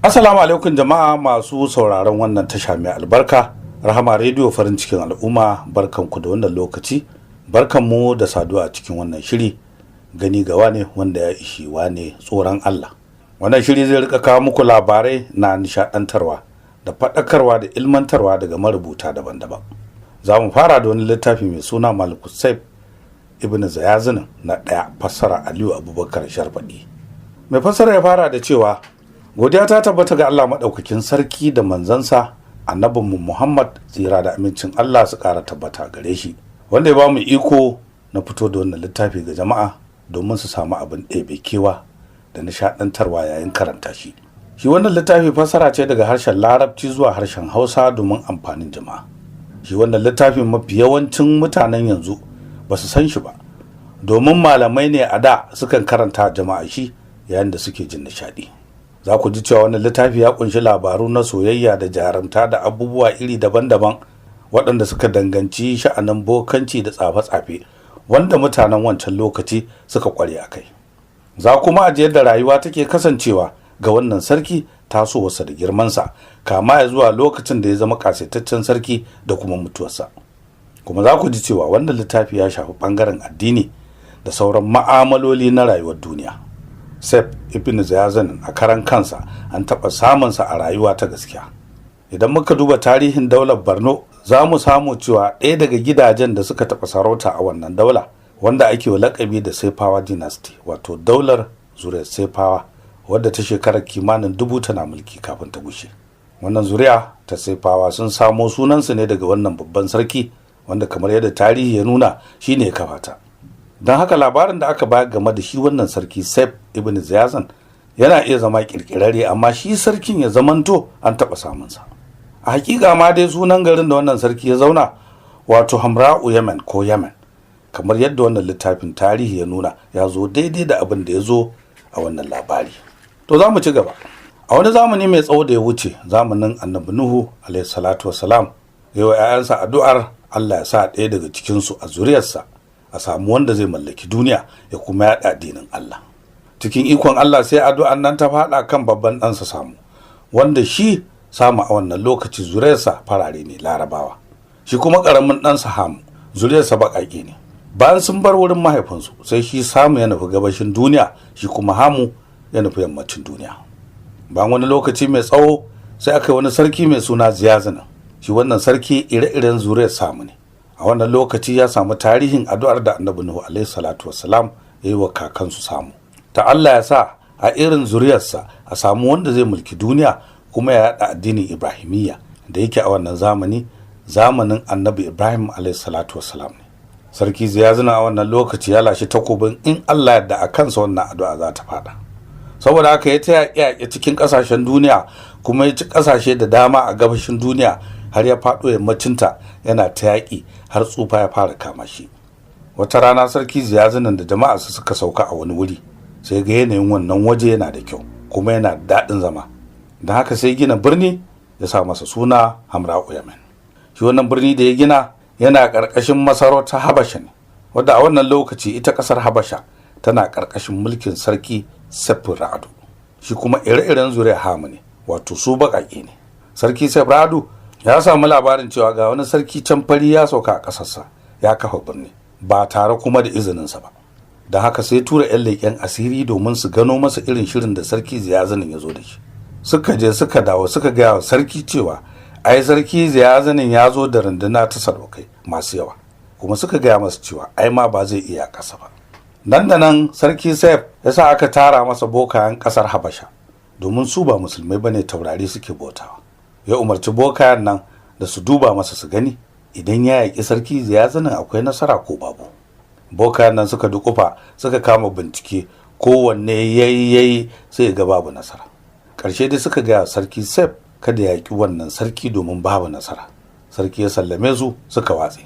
Assalamu alaikum jama'a masu sauraron wannan tasha mai albarka, Rahama Rediyo, farin cikin al'umma. Barkanku da wannan lokaci, barkanmu da saduwa a cikin wannan shiri "Gani gawa ne wanda ya ishi wane tsoron Allah". Wannan shiri zai rika kawo muku labarai na nishadantarwa da faɗakarwa da ilmantarwa daga marubuta daban-daban. Za mu fara da wani littafi mai suna Maliku Saif Ibn Zayazinin na ɗaya, fassara Aliyu Abubakar Sharfaɗi. Mai fassara ya fara da cewa: godiya ta tabbata ga Allah maɗaukakin sarki da manzansa annabinmu Muhammad, tsira da amincin Allah su ƙara tabbata gare shi, wanda ya ba mu iko na fito da wannan littafi ga jama'a domin su samu abin ɗebe kewa da nishaɗantarwa yayin karanta shi. Shi wannan littafi fassara ce daga harshen Larabci zuwa harshen Hausa domin amfanin jama'a. Shi wannan littafin mafi yawancin mutanen yanzu ba su san shi ba, domin malamai ne a da sukan karanta jama'a shi yayin da suke jin nishaɗi. Za ku ji cewa wannan littafi ya kunshi labaru na soyayya da jarumta da abubuwa iri daban-daban waɗanda suka danganci sha'anin bokanci da tsafe-tsafe wanda mutanen wancan lokaci suka kware a kai. Za kuma a ji yadda rayuwa take kasancewa ga wannan sarki, tasowarsa da girmansa, kama ya zuwa lokacin da ya zama kasaitaccen sarki da kuma mutuwarsa. Kuma za ku ji cewa wannan littafi ya shafi ɓangaren addini da sauran ma'amaloli na rayuwar duniya. Sef Ibn Zayazan a karan kansa an taɓa samunsa a rayuwa ta gaskiya. Idan muka duba tarihin daular Borno, za mu samu cewa ɗaya daga gidajen da suka taɓa sarauta a wannan daula, wanda ake wa lakabi da Sefawa Dynasty, wato daular zuriyar Sefawa, wadda ta shekarar kimanin 1000 tana mulki kafin ta gushe. Wannan zuriya ta Sefawa sun samo sunansu ne daga wannan babban sarki, wanda kamar yadda tarihi ya nuna shine ya kafa ta. Don haka labarin da aka bayar game da shi wannan sarki Sef Ibn Ziyazan yana iya zama kirkirarre, amma shi sarkin ya zamanto an taɓa samunsa a hakika. Ma dai sunan garin da wannan sarki ya zauna, wato Hamra'u Yemen ko Yemen, kamar yadda wannan littafin tarihi ya nuna, ya zo daidai da abin da ya zo a wannan labari. To, za mu ci gaba. A wani zamani mai tsawo da ya wuce, zamanin Annabi Nuhu alaihi salatu wasalam, ya wa 'ya'yansa addu'ar Allah ya sa ɗaya daga cikinsu, a zuriyarsa a samu wanda zai mallaki duniya ya kuma yaɗa addinin Allah. Cikin ikon Allah sai addu'an nan ta faɗa kan babban ɗansa Samu, wanda shi Samu a wannan lokaci zuriyarsa farare ne, Larabawa. Shi kuma ƙaramin ɗansa Hamu, zuriyarsa baƙaƙe ne. Bayan sun bar wurin mahaifinsu, sai shi Samu ya nufi gabashin duniya, shi kuma Hamu ya nufi yammacin duniya. Bayan wani lokaci mai tsawo, sai aka yi wani sarki mai suna Ziyazina. Shi wannan sarki ire-iren zuriyar Samu ne. A wannan lokaci ya samu tarihin addu'ar da Annabi Nuhu alaihi salatu wassalam ya yi wa kakansu Samu, ta Allah ya sa a irin zuriyarsa a samu wanda zai mulki duniya kuma ya yaɗa addinin Ibrahimiyya da yake a wannan zamani, zamanin Annabi Ibrahim alaihi salatu wassalam ne. Sarki Ziyazina a wannan lokaci ya lashe takobin in Allah yadda a kansa wannan addu'a za ta fada. Saboda haka ya ta yaƙe cikin ƙasashen duniya, kuma ya ci ƙasashe da dama a gabashin duniya har ya faɗo yammacinta, yana ta yaƙi har tsufa ya fara kama shi. Wata rana sarki Ziyazinan da jama'a su suka sauka a wani wuri, sai ga yanayin wannan waje yana da kyau kuma yana da daɗin zama. Don haka sai gina birni, ya sa masa suna Hamra'u Yamen. Shi wannan birni da ya gina yana ƙarƙashin masarautar Habasha ne, wadda a wannan lokaci ita ƙasar Habasha tana ƙarƙashin mulkin sarki Sefin Ra'adu. Shi kuma ire-iren zuriya Hamu ne, wato su baƙaƙe ne. Sarki Sef Ra'adu ya samu labarin cewa ga wani sarki can fari ya sauka a ƙasarsa ya kafa birni ba tare kuma da izininsa ba. Don haka sai tura 'yan leƙen asiri domin su gano masa irin shirin da sarki Ziyazanin ya zo da shi. Suka je suka dawo, suka gaya wa sarki cewa ai sarki Ziyazanin ya zo da runduna ta sadaukai masu yawa, kuma suka gaya masa cewa ai ma ba zai iya ƙasa ba. Nan da nan sarki Saif ya sa aka tara masa bokayen ƙasar Habasha, domin su ba musulmai bane, taurari suke bautawa. Ya umarci bokayen nan da su duba masa su gani idan ya yaƙi sarki Ziyazanin akwai nasara ko babu. Bokayen nan suka dukufa suka kama bincike, kowanne yayi yayi sai ga babu nasara. Ƙarshe dai suka gaya sarki Sef kada ya yaƙi wannan sarki domin babu nasara. Sarki ya sallame su, suka watse.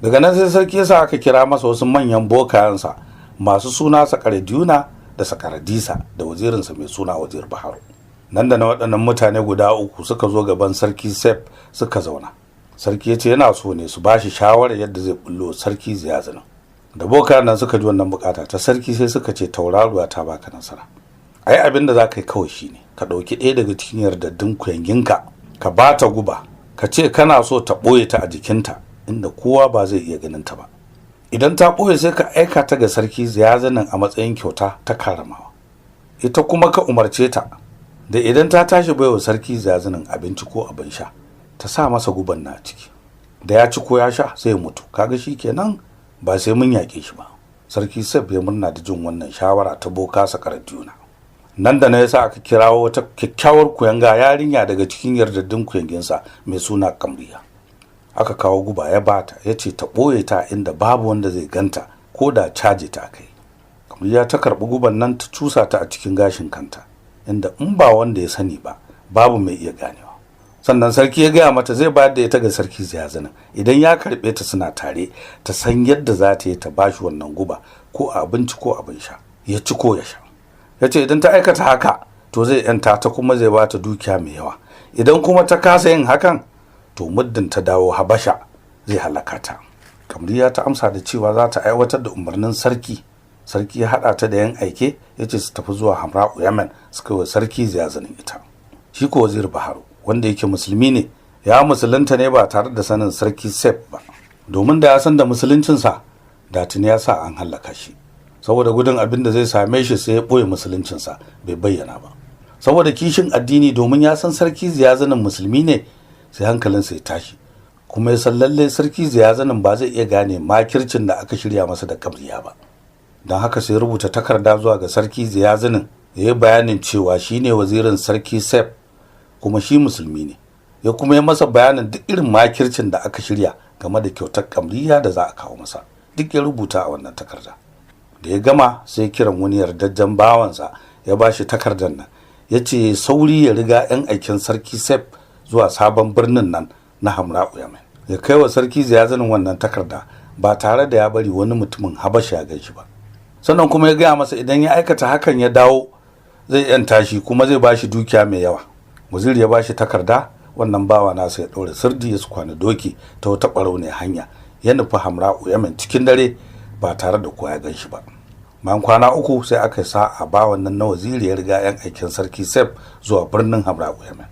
Daga nan sai sarki ya sa aka kira masa wasu manyan bokayensa masu suna Sakaradiyuna da Sakaradisa da wazirinsa mai suna Wazir Baharu. Nan da na waɗannan mutane guda uku suka zo gaban sarki Sef suka zauna. Sarki ya ce yana so ne su bashi shawarar yadda zai bullo sarki Ziyazinin. Da bokayen nan suka ji wannan bukata ta sarki, sai suka ce: "Tauraruwa ta baka nasara. Ai abin da za ka yi kawai shine ka Ka ɗauki ɗaya daga cikin yardaddun kuyanginka, ka ba ta guba, ka ce kana so ta ɓoye ta a jikinta inda kowa ba zai iya ganin ta ba. Idan ta ɓoye, sai ka aika ta ga Sarki Ziyazanin a matsayin kyauta ta karamawa. Ita kuma ka umarce ta da idan ta tashi baiwa Sarki Ziyazanin abinci ko abin sha, ta sa masa guban na ciki. Da ya ci ko ya sha, sai ya mutu. Kaga shi kenan, ba sai mun yaƙe shi ba. Sarki Sef ya murna da jin wannan shawara ta boka Sakaratuna. Nan da na yasa aka kirawo wata kyakkyawar kuyanga, yarinya daga cikin yardaddun kuyanginsa mai suna Kamriya. Aka kawo guba, ya bata, ya ce ta ɓoye ta inda babu wanda zai ganta ko da caje ta kai. Kamriya ta karɓi guban nan, ta cusa ta a cikin gashin kanta inda in ba wanda ya sani ba, babu mai iya ganewa. Sannan sarki ya gaya mata zai bayar da ita ga Sarki Ziyazanin idan ya karɓe ta suna tare, ta san yadda za ta yi ta bashi wannan guba ko abinci ko abin sha, ya ci ko ya sha. Ya ce idan ta aikata haka, to zai yanta ta kuma zai ba ta dukiya mai yawa. Idan kuma ta kasa yin hakan, to muddin ta dawo Habasha zai halaka ta. Kamriya ta amsa da cewa za ta aiwatar da umarnin sarki. Sarki ya haɗa ta da yan aike, ya ce su tafi zuwa Hamra'u Yamen su kai wa Sarki Ziyazanin ita. Shi ko Wazir Baharu, wanda yake musulmi ne, ya musulunta ne ba tare da sanin Sarki Sef ba, domin da ya san da musuluncinsa, da tuni ya sa an hallaka shi. Saboda gudun abin da zai same shi, sai ya ɓoye musuluncinsa, bai bayyana ba saboda kishin addini. Domin ya san Sarki Ziyazanin musulmi ne, sai hankalinsa ya tashi, kuma ya san lalle Sarki Ziyazanin ba zai iya gane makircin da aka shirya masa da Kamriya ba. Don haka sai rubuta takarda zuwa ga Sarki Ziyazanin, ya yi bayanin cewa shine wazirin Sarki Sef kuma shi musulmi ne, ya kuma yi masa bayanin duk irin makircin da aka shirya game da kyautar Kamriya da za a kawo masa. Duk ya rubuta a wannan takarda. Da ya gama, sai kiran wani yardajjen bawansa, ya ba shi takardar nan, ya ce sauri ya riga 'yan aikin Sarki Sef zuwa sabon birnin nan na Hamra'u Yamen, ya kai wa Sarki Ziyazanin wannan takarda ba tare da ya bari wani mutumin Habasha ya gan shi ba. Sannan kuma ya gaya masa idan ya aikata hakan ya dawo, zai yanta shi kuma zai ba shi dukiya mai yawa. Waziri ya ba shi takarda, wannan bawa nasa ya ɗaura sirdi, ya su kwana doki ta wata ɓarauniyar hanya, ya nufi Hamra'u Yamen cikin dare ba tare da kowa ya gan shi ba. Bayan kwana 3 sai aka sa a bawan nan na waziri ya riga 'yan aikin Sarki Sef zuwa birnin Hamra'u Yamen.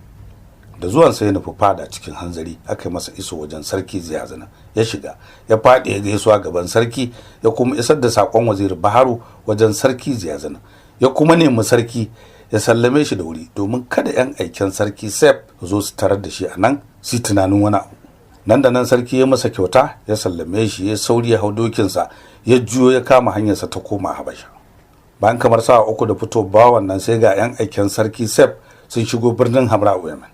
Da zuwan sai ya nufi fada cikin hanzari, aka yi masa iso wajen Sarki Ziyazana. Ya shiga, ya faɗi, ya gaisuwa gaban sarki, ya kuma isar da saƙon Waziri Baharu wajen Sarki Ziyazana, ya kuma nemi sarki ya sallame shi da wuri domin kada 'yan aiken Sarki Sef zo su tarar da shi a nan su tunanin wani abu. Nan da nan sarki ya masa kyauta, ya sallame shi, ya sauri ya hau dokinsa, ya juyo, ya kama hanyarsa ta koma Habasha. Bayan kamar sa'a 3 da fito bawan nan, sai ga 'yan aiken Sarki Sef sun shigo birnin Hamra'u Yamen.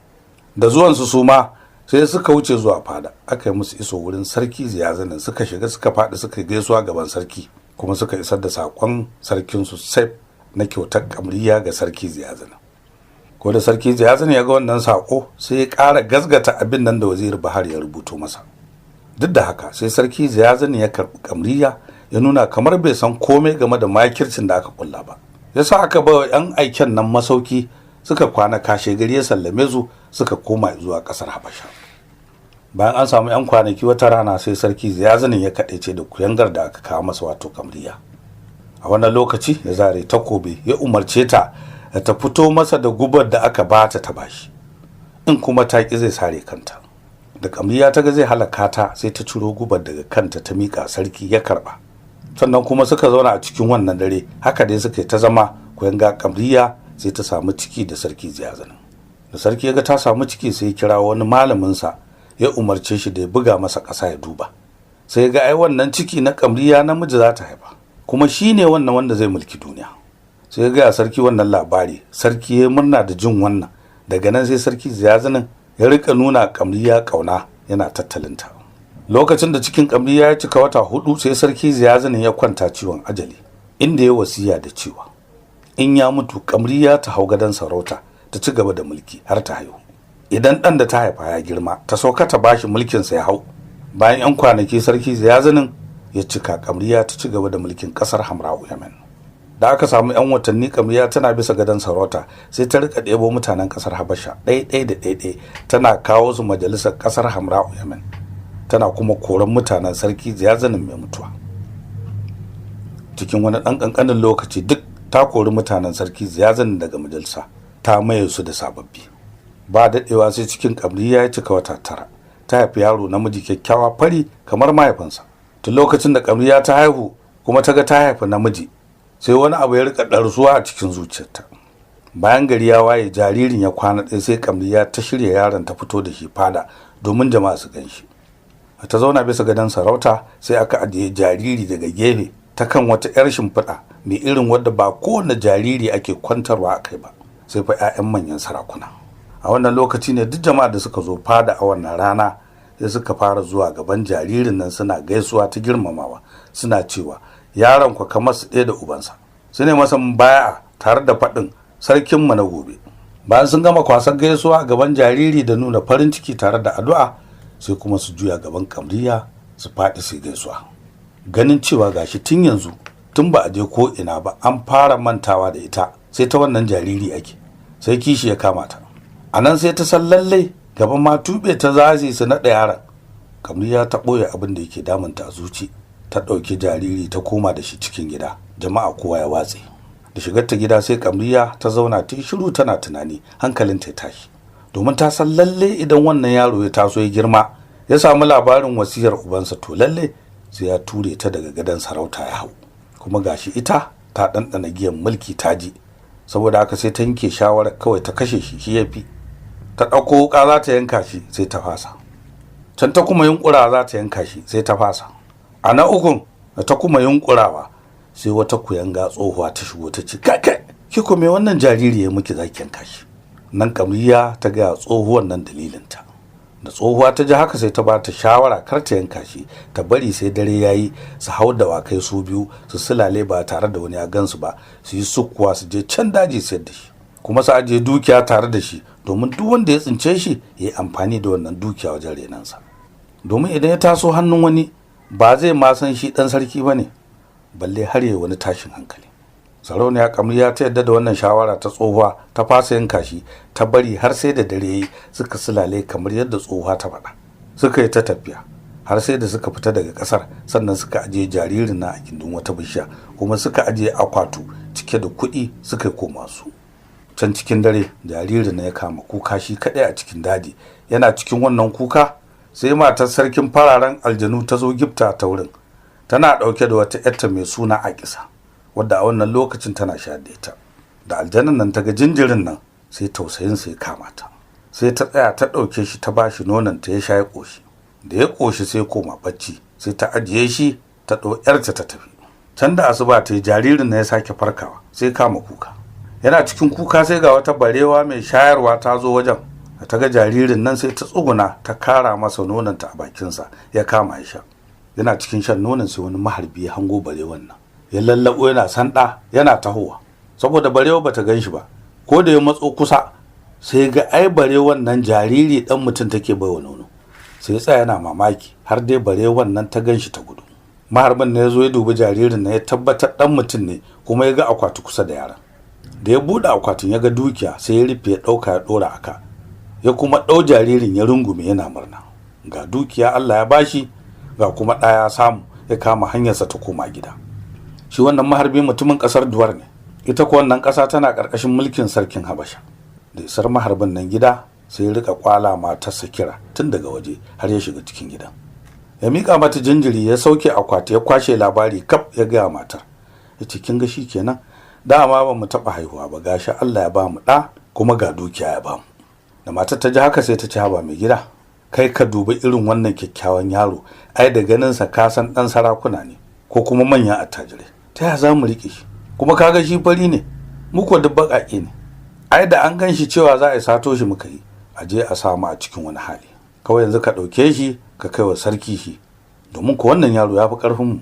Da zuwansu su ma sai suka wuce zuwa fada, aka yi musu iso wurin Sarki Ziyazanin. Suka shiga, suka faɗi, suka gaisuwa gaban sarki, kuma suka isar da saƙon sarkinsu Sef na kyautar Kamriya ga Sarki Ziyazanin. Ko da Sarki Ziyazanin ya ga wannan saƙo, sai ya ƙara gasgata abin nan da Waziri Bahar ya rubuto masa. Duk da haka, sai Sarki Ziyazanin ya karɓi Kamriya, ya nuna kamar bai san komai game da makircin da aka kulla ba. Yasa aka ba wa 'yan aiken nan masauki suka kwana. Kashe gari ya sallame su, suka koma zuwa ƙasar Habasha. Bayan an samu 'yan kwanaki, wata rana sai Sarki Ziyazanin ya kaɗaice da kuyangar da aka kawo masa, wato Kamriya. A wannan lokaci ya zare takobi, ya umarce ta da ta fito masa da gubar da aka bata ta bashi, in kuma ta ki, zai sare kanta. Da Kamriya ta ga zai halaka ta, sai ta ciro gubar daga kanta, ta miƙa sarki, ya karɓa. Sannan kuma suka zauna a cikin wannan dare. Haka dai suka yi ta zama. Kuyanga Kamriya sai ta samu ciki da Sarki Ziyazanin. Da sarki ya ga ta samu ciki, sai ya kira wani malaminsa, ya umarce shi da ya buga masa ƙasa ya duba. Sai ga ai wannan ciki na Kamriya namiji za ta haifa, kuma shi ne wannan wanda zai mulki duniya. Sai ya gaya sarki wannan labari. Sarki ya murna da jin wannan. Daga nan sai Sarki Ziyazanin ya rika nuna Kamriya kauna, yana tattalinta. Lokacin da cikin Kamriya ya cika wata 4, sai Sarki Ziyazanin ya kwanta ciwon ajali, inda ya wasiya da cewa in ya mutu, Kamriya ta hau gadon sarauta, ta ci gaba da mulki har ta haihu. Idan ɗan da ta haifa ya girma, ta sauka ta bashi mulkinsa ya hau. Bayan 'yan kwanaki Sarki Ziyazanin ya cika, Kamriya ta ci gaba da mulkin ƙasar Hamra'u Yamen. Da aka samu 'yan watanni Kamriya tana bisa gadon sarauta, sai ta rika ɗebo mutanen ƙasar Habasha ɗai-ɗai da ɗai-ɗai, tana kawo su majalisar ƙasar Hamra'u Yamen, tana kuma koran mutanen Sarki Ziyazanin mai mutuwa. Cikin wani ɗan ƙanƙanin lokaci duk ta kori mutanen Sarki Ziyazanin daga majalisa. Ta maye su da sababbi. Ba daɗewa sai cikin Kamriya ya cika wata 9. Ta haifi yaro namiji kyakkyawa fari kamar mahaifinsa. Tun lokacin da Kamriya ta haihu kuma ta ga ta haifi namiji, sai wani abu ya rika ɗarsuwa a cikin zuciyarta. Bayan gari ya waye, jaririn ya kwana ɗaya, sai Kamriya ta shirya yaron ta fito da shi fada domin jama'a su gan shi. Ta zauna bisa gadon sarauta, sai aka ajiye jariri daga gefe ta kan wata 'yar shimfiɗa mai irin wadda ba kowane jariri ake kwantarwa a kai ba, sai fa 'ya'yan manyan sarakuna. A wannan lokaci ne duk jama'a da suka zo fada a wannan rana sai suka fara zuwa gaban jaririn nan suna gaisuwa ta girmamawa, suna cewa yaron ku kamar su ɗaya da ubansa. Su ne masa mubaya'a tare da faɗin sarkinmu na gobe. Bayan sun gama kwasar gaisuwa a gaban jariri da nuna farin ciki tare da addu'a, sai kuma su juya gaban Kamriya su faɗi su gaisuwa. Ganin cewa gashi tun yanzu, tun ba a je ko ina ba, an fara mantawa da ita, sai ta wannan jariri ake, sai kishi ya kama ta. A nan sai ta san lallai gaban ma tuɓe ta zazi su naɗa yaron. Kamriya ta ɓoye abin da yake damunta a zuci, ta ɗauki jariri ta koma da shi cikin gida. Jama'a kowa ya watse. Da shigar ta gida sai Kamriya ta zauna ta shiru tana tunani, hankalinta ya tashi, domin ta san lalle idan wannan yaro ya taso ya girma ya samu labarin wasiyar ubansa, to lalle sai ya ture ta daga gadon sarauta ya hau. Kuma gashi ita ta ɗanɗana giyan mulki ta ji, saboda haka sai ta yanke shawarar kawai ta kashe shi, shi ya fi. Ta ɗauko wuƙa za ta yanka shi, sai ta fasa. Can ta kuma yunƙura za ta yanka shi, sai ta fasa. A na ukun da ta kuma yunƙurawa, sai wata kuyanga tsohuwa ta shigo ta ce, kai kai, ki ko me wannan jariri ya miki za ki yanka shi? Nan Kamriya ta gaya tsohuwan nan dalilinta. Da tsohuwa ta ji haka sai ta ba ta shawara kar ta yanka shi, ta bari sai dare yayi su hau dawakai su biyu su silale ba tare da wani ya gansu ba, su yi sukuwa su je can daji sayar da shi, kuma su ajiye dukiya tare da shi, domin duk wanda ya tsince shi ya yi amfani da wannan dukiya wajen renansa. Domin idan ya taso hannun wani ba zai ma san shi ɗan sarki ba ne, balle har ya wani tashin hankali. Sarauniya Kamriya ta yadda da wannan shawara ta tsohuwa, ta fasa yanka shi, ta bari har sai da dare yayi suka silale kamar yadda tsohuwa ta faɗa. Suka yi ta tafiya har sai da suka fita daga ƙasar, sannan suka ajiye jaririn na a gindin wata bishiya, kuma suka ajiye akwatu cike da kuɗi suka koma su. Can cikin dare jaririn na ya kama kuka shi kaɗai a cikin daji. Yana cikin wannan kuka sai matar sarkin fararen aljanu ta zo gifta ta wurin, tana ɗauke da wata 'yarta mai suna Akisa, wadda a wannan lokacin tana shayar da ita. Da aljanan nan ta ga jinjirin nan sai tausayin sai kama ta, sai ta tsaya ta ɗauke shi ta bashi nonon ta ya sha ya ƙoshi. Da ya ƙoshi sai koma bacci, sai ta ajiye shi ta ɗau 'yarta ta tafi. Can da asuba ta yi jaririn na ya sake farkawa sai kama kuka. Yana cikin kuka sai ga wata barewa mai shayarwa ta zo wajen. Da ta ga jaririn nan sai ta tsuguna ta kara masa nononta a bakinsa, ya kama ya sha. Yana cikin shan nonon sai wani maharbi ya hango barewan nan, ya lallabo yana sanda yana tahowa. Saboda barewa bata gan shi ba, ko da ya matso kusa sai ga ai barewan nan jariri dan mutum take baiwa nono. Sai ya tsaya yana mamaki har dai barewan nan ta gan shi ta gudu. Maharbin ne ya zo ya dubi jaririn nan ya tabbatar dan mutum ne, kuma ya ga akwati kusa da yaron. Da ya buɗe akwatin ya ga dukiya, sai ya rufe ya ɗauka ya ɗora aka, ya kuma ɗau jaririn ya rungume yana murna. Ga dukiya Allah ya bashi, ga kuma ɗa ya samu, ya kama hanyarsa ta koma gida. Shi wannan maharbi mutumin ƙasar Duwar ne, ita ko wannan ƙasa tana ƙarƙashin mulkin sarkin Habasha. Da isar maharbin nan gida sai ya rika kwala matarsa kira tun daga waje har ya shiga cikin gidan. Ya miƙa mata jinjiri, ya sauke akwati, ya kwashe labari kaf ya gaya matar. Ya ce kin ga shi kenan, dama ba mu taɓa haihuwa ba, gashi Allah ya ba mu ɗa kuma ga dukiya ya ba mu. Da matar ta ji haka sai ta ce haba mai gida, kai ka dubi irin wannan kyakkyawan yaro, ai da ganinsa ka san ɗan sarakuna ne ko kuma manyan attajirai, ta ya za mu riƙe shi? Kuma kaga shi fari ne, mu ko duk baƙaƙe ne, ai da an gan shi cewa za a sato shi muka yi, a je a samu a cikin wani hali. Kawai yanzu ka ɗauke shi ka kai wa sarki shi, domin ko wannan yaro ya fi ƙarfin mu.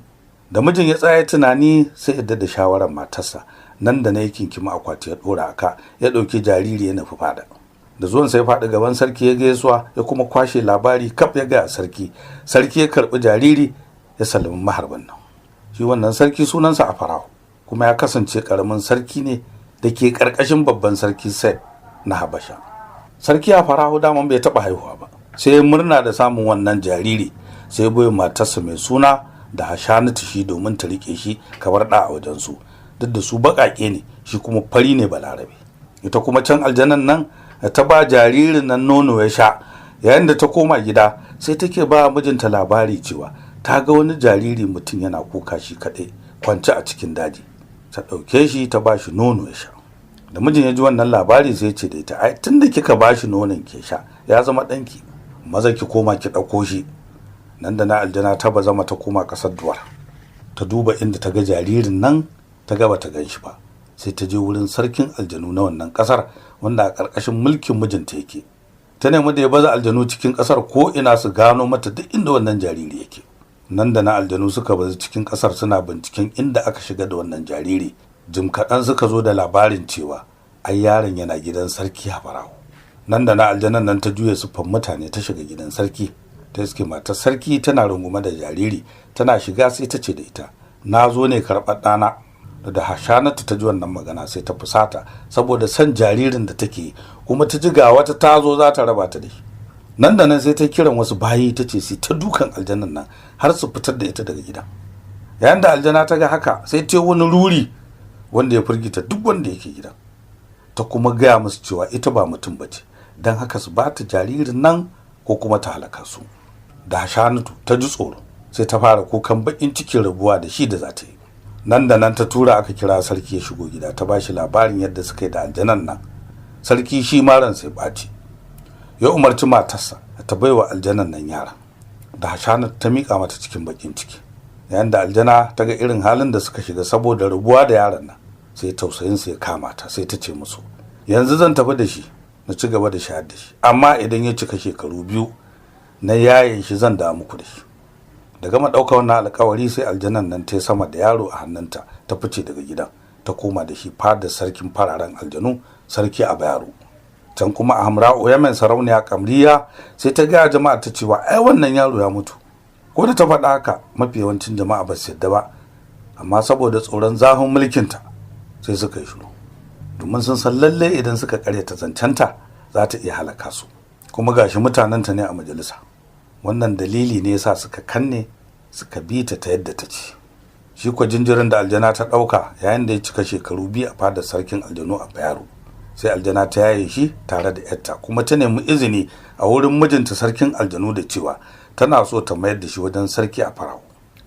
Da mijin ya tsaya tunani sai yadda da shawarar matarsa, nan da na yi kinkima akwati ya ɗora aka, ya ɗauki jariri ya nufi fada. Da zuwan sai faɗi gaban sarki ya gaisuwa, ya kuma kwashe labari kaf ya gaya sarki. Sarki ya karɓi jariri ya sallami maharbin nan. Shi wannan sarki sunansa a Farahu, kuma ya kasance ƙaramin sarki ne da ke ƙarƙashin babban sarki Sef na Habasha. Sarki a Farahu daman bai taɓa haihuwa ba, sai ya murna da samun wannan jariri, sai bai matarsa mai suna da Hashanatu shi domin ta riƙe shi kamar ɗa a wajensu, duk da su baƙaƙe ne, shi kuma fari ne balarabe. Ita kuma can aljanan nan ta ba jaririn nan nono ya sha. Yayin da ta koma gida sai take ba mijinta labari cewa ta ga wani jariri mutum yana kuka shi kaɗai kwance a cikin daji. Ta ɗauke shi ta ba shi nono ya sha. Da mijin ya ji wannan labari sai ya ce da ita, ai tunda kika ba shi nonon ke sha ya zama ɗanki, maza ki koma ki ɗauko shi. Nan da na aljana ta bazama ta koma ƙasar Duwar. Ta duba inda ta ga jaririn nan, ta ga bata gan shi ba. Sai ta je wurin sarkin aljanu na wannan ƙasar wanda a ƙarƙashin mulkin mijinta yake. Ta nemi da ya baza aljanu cikin ƙasar ko ina su gano mata duk inda wannan jariri yake. Nan da na aljanu suka bazu cikin ƙasar suna binciken inda aka shiga da wannan jariri. Jim kaɗan suka zo da labarin cewa ai yaron yana gidan sarki Hafara'u. Nan da na aljanan nan ta juya siffan mutane ta shiga gidan sarki. Ta iske matar sarki tana rungume da jariri. Tana shiga sai ta ce da ita, na zo ne karɓar ɗana. Da Hashanatu ta ji wannan magana sai ta fusata saboda son jaririn da take, kuma ta ji ga wata ta zo za ta raba ta da shi. Nan da nan sai ta kiran wasu bayi ta ce su ta dukan aljanan nan har su fitar da ita daga gidan. Yayin da aljana ta ga haka sai ta wani ruri wanda ya firgita duk wanda yake gidan. Ta kuma gaya musu cewa ita ba mutum bace, don haka su ba ta jaririn nan ko kuma ta halaka su. Da Hashanatu ta ji tsoro sai ta fara kukan bakin cikin rabuwa da shi da za ta yi. Nan da nan ta tura aka kira sarki ya shigo gida, ta ba shi labarin yadda suka yi da aljanan nan. Sarki shi ma ransa ya ɓaci, ya umarci matarsa ta baiwa aljanan nan yara. Da Hashanatu ta miƙa mata cikin bakin ciki. Yayin da aljana ta ga irin halin da suka shiga saboda rabuwa da yaron nan, sai tausayin su ya kama ta, sai ta ce musu, yanzu zan tafi da shi na ci gaba da shayar da shi, amma idan ya cika shekaru 2 na yaye shi zan dawo muku da shi. Da gama ɗaukar wannan alƙawari sai aljanan nan ta sama da yaro a hannunta ta fice daga gidan, ta koma da shi fadar sarkin fararen aljanu, sarki Abayaro. Can kuma a Hamra'u Yamen sarauniya Kamriya sai ta gaya jama'a ta cewa ai wannan yaro ya mutu. Ko da ta faɗa haka mafi yawancin jama'a ba su yadda ba, amma saboda tsoron zafin mulkinta sai suka yi shiru, domin sun san lalle idan suka karyata zancenta za ta iya halaka su, kuma gashi mutanenta ne a majalisa. Wannan dalili ne yasa suka kanne suka bi ta ta yadda ta ce. Shi ko jinjirin da aljana ta ɗauka yayin da ya cika shekaru 2 a fadar sarkin aljanu a Bayaro, sai aljana ta yaye shi tare da yarta, kuma ta nemi izini a wurin mijinta sarkin aljanu da cewa tana so ta mayar da shi wajen sarki a Farao.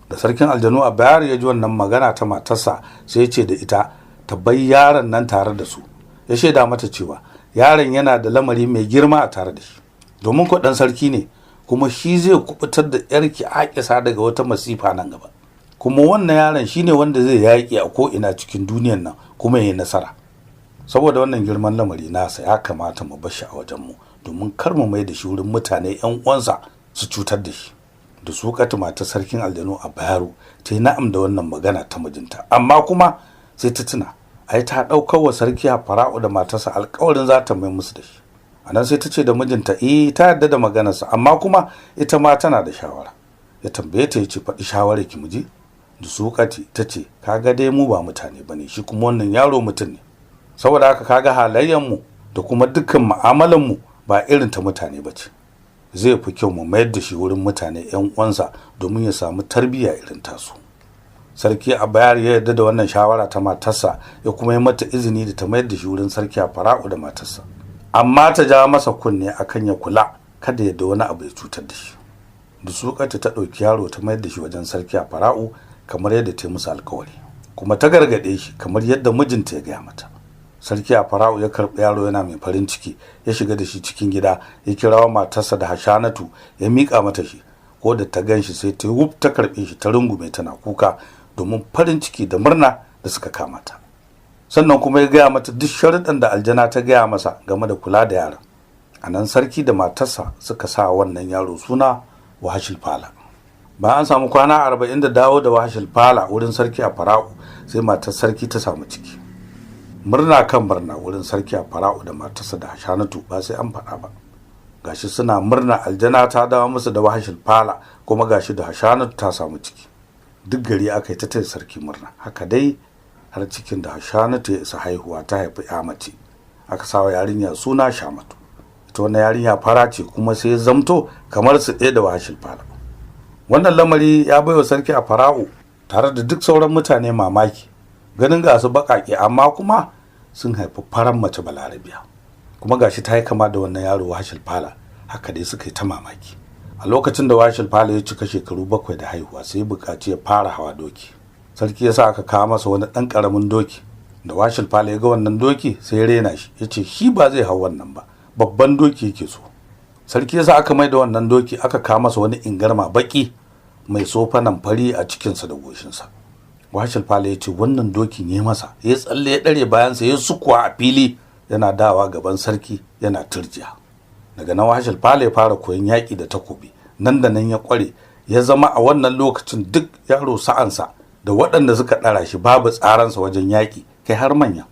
Da sarkin aljanu a Bayaro ya ji wannan magana ta matarsa sai ya ce da ita ta bar yaron nan tare da su. Ya shaida mata cewa yaron yana da lamari mai girma a tare da shi, domin ko ɗan sarki ne, kuma shi zai kubutar da yarki Aƙisa daga wata masifa nan gaba. Kuma wannan yaron shine wanda zai yaƙi a ko'ina cikin duniyar nan kuma ya yi nasara. Saboda wannan girman lamari nasa ya kamata mu bar shi a wajenmu, domin kar mu mai da shi wurin mutane 'yan uwansa su cutar da shi. Da su matar sarkin aljanu a Bayaro ta yi na'am da wannan magana ta mijinta, amma kuma sai ta tuna ai ta ɗaukar wa sarki Fara'u da matarsa alƙawarin za ta mai musu da shi. A nan sai ta ce da mijinta eh ta yarda da maganarsa, amma kuma ita ma tana da shawara. Ya tambaye ta ya ce faɗi shawarar ki miji. Da Sukati ta ce kaga dai mu ba mutane bane, shi kuma wannan yaro mutum ne, saboda haka kaga halayen mu da kuma dukkan mu'amalan mu ba irin ta mutane bace. Zai fi kyau mu mayar da shi wurin mutane 'yan uwansa domin ya samu tarbiyya irin tasu. Sarki Abayar ya yarda da wannan shawara ta matarsa, ya kuma yi mata izini da ta mayar da shi wurin sarki Fara'u da matarsa, amma ta ja masa kunne akan ya kula kada ya da wani abu ya cutar da shi. Da Sukati ta ɗauki yaro ta mayar da shi wajen sarki Fara'u kamar yadda ta yi musu alkawari, kuma ta gargaɗe shi kamar yadda mijinta ya gaya mata. Sarki Fara'u ya karɓi yaro yana mai farin ciki, ya shiga da shi cikin gida, ya kirawo matarsa da Hashanatu ya miƙa mata shi. Ko da ta gan shi sai ta wuf ta karɓe shi ta rungume tana kuka domin farin ciki da murna da suka kama ta. Sannan kuma ya gaya mata duk sharuɗan da aljana ta gaya masa game da kula da yaron. A nan sarki da matarsa suka sa wannan yaro suna Wahashil Fala. Bayan an samu kwana 40 da dawo da Wahashil Fala wurin sarki a Fara'u, sai matar sarki ta samu ciki. Murna kan murna wurin sarki a Fara'u da matarsa da Hashanatu ba sai an faɗa ba. Gashi suna murna aljana ta dawo musu da Wahashil Fala, kuma gashi da Hashanatu ta samu ciki. Duk gari aka yi ta taya sarki murna. Haka dai har cikin da Hashanatu ya isa haihuwa ta haifi ya mace. Aka sawa yarinya suna Shamatu. Ita wannan yarinya fara ce, kuma sai ya zamto kamar su ɗaya da Wahashil Fala. Wannan lamari ya baiwa sarki a Fara'u tare da duk sauran mutane mamaki, ganin ga su baƙaƙe amma kuma Sun haifi farar mace Balarabiya, kuma gashi ta yi kama da wannan yaro Washil Fala. Haka dai suka yi ta mamaki. A lokacin da Washil Fala ya cika shekaru 7 da haihuwa, sai ya buƙaci ya fara hawa doki. Sarki ya sa aka kawo masa wani ɗan ƙaramin doki. Da Washil Fala ya ga wannan doki sai ya rena shi, ya ce shi ba zai hau wannan ba, babban doki yake so. Sarki ya sa aka mai da wannan doki aka kawo masa wani ingarma baƙi mai sofanan fari a cikinsa da goshinsa. Washil Fala ya ce wannan dokin ya masa, ya tsalle ya ɗare bayansa, ya sukuwa a fili, yana dawa gaban sarki yana turjiya. Daga nan Washil Fala ya fara koyon yaƙi da takobi. Nan da nan ya ƙware, ya zama a wannan lokacin duk yaro sa'ansa da waɗanda suka ɗara shi babu tsaransa wajen yaƙi, kai har manya.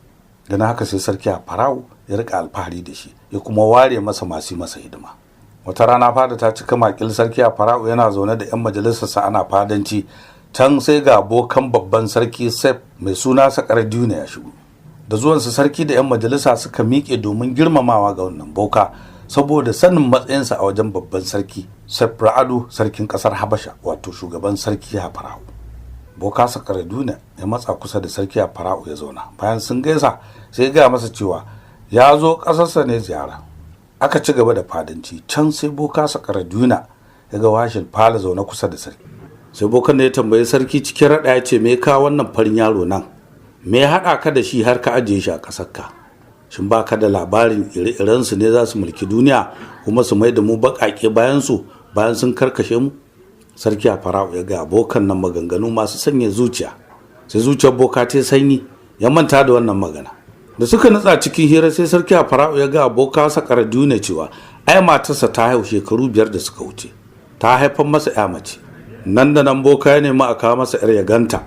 Ganin haka sai sarki a Farao ya riƙa alfahari da shi, ya kuma ware masa masu masa hidima. Wata rana fada ta cika makil, sarki a Farao yana zaune da 'yan majalisarsa ana fadanci. Can sai ga abokan babban sarki Sef mai suna Sakar Duna ya shigo. Da zuwansa sarki da 'yan majalisa suka miƙe domin girmamawa ga wannan boka, saboda sanin matsayinsa a wajen babban sarki Sef Ra'adu, sarkin ƙasar Habasha, wato shugaban sarki a Farao. Boka Sakar Duna ya matsa kusa da sarki a Farao ya zauna. Bayan sun gaisa sai ya gaya masa cewa ya zo ƙasarsa ne ziyara. Aka ci gaba da fadanci. Can sai boka Sakar Duna ya ga Washil Fala zaune kusa da sarki. Sai bokan da ya tambayi sarki cikin raɗa ya ce, me ka wannan farin yaro nan? Me ya haɗa ka da shi har ka ajiye shi a ƙasarka? Shin ba ka da labarin ire-irensu ne za su mulki duniya kuma su mai da mu baƙaƙe bayan su, bayan sun karkashe mu? Sarki a Farao ya ga abokan nan maganganu masu sanya zuciya. Sai zuciyar boka ta sanyi, ya manta da wannan magana. Da suka nutsa cikin hira, sai sarki a Farao ya ga aboka Sakar Duna cewa ai matarsa ta haihu shekaru 5 da suka wuce, ta haifar masa ya mace. Nan da nan boka ya nemi a kawo masa 'yar ya ganta.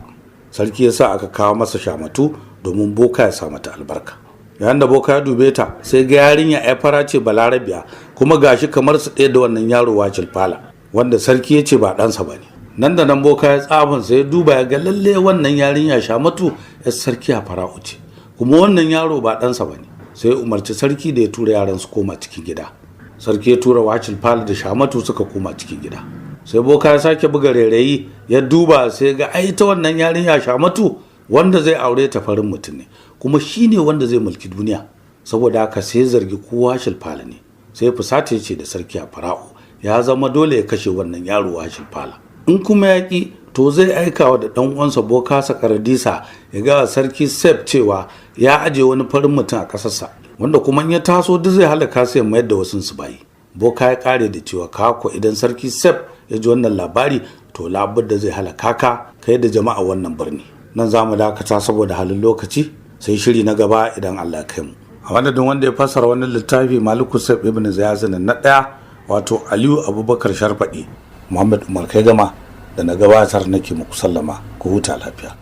Sarki ya sa aka kawo masa Shamatu domin boka ya sa mata albarka. Yayin da boka ya dube ta, sai ga yarinya ya fara ce Balarabiya, kuma gashi kamar su ɗaya da wannan yaro Washil Fala, wanda sarki ya ce ba ɗansa ba ne. Nan da nan boka ya tsafin sai ya duba ya ga lalle wannan yarinya Shamatu 'yar sarki a Farao ce, kuma wannan yaro ba ɗansa ba ne. Sai ya umarci sarki da ya tura yaran su koma cikin gida. Sarki ya tura Washil Fala da Shamatu suka koma cikin gida. Sai boka ya sake buga rairayi ya duba sai ga ai ta wannan yarinya Shamatu wanda zai aure ta farin mutum ne, kuma shine wanda zai mulki duniya. Saboda haka sai zargi kowa Washil Fala ne. Sai fusata ya ce da sarki a Farao ya zama dole ya kashe wannan yaro Washil Fala. In kuma ya ki, to zai aika wa da ɗan uwansa boka Sakaradisa ya ga sarki Sef cewa ya aje wani farin mutum a ƙasarsa, wanda kuma in ya taso duk zai halaka sai ya mayar da wasu su bayi. Boka ya kare da cewa kako idan sarki Sef ya ji wannan labari, to labudda zai halaka ka kai da jama'a wannan birni. Nan za mu dakata saboda halin lokaci, sai shiri na gaba idan Allah ya kai mu. A madadin wanda ya fassara wannan littafi Maliku Sef Ibn Ziyazin na ɗaya, wato Aliyu Abubakar Sharfaɗi, Muhammad Umar Kai Gama da na gabatar nake muku sallama, ku huta lafiya.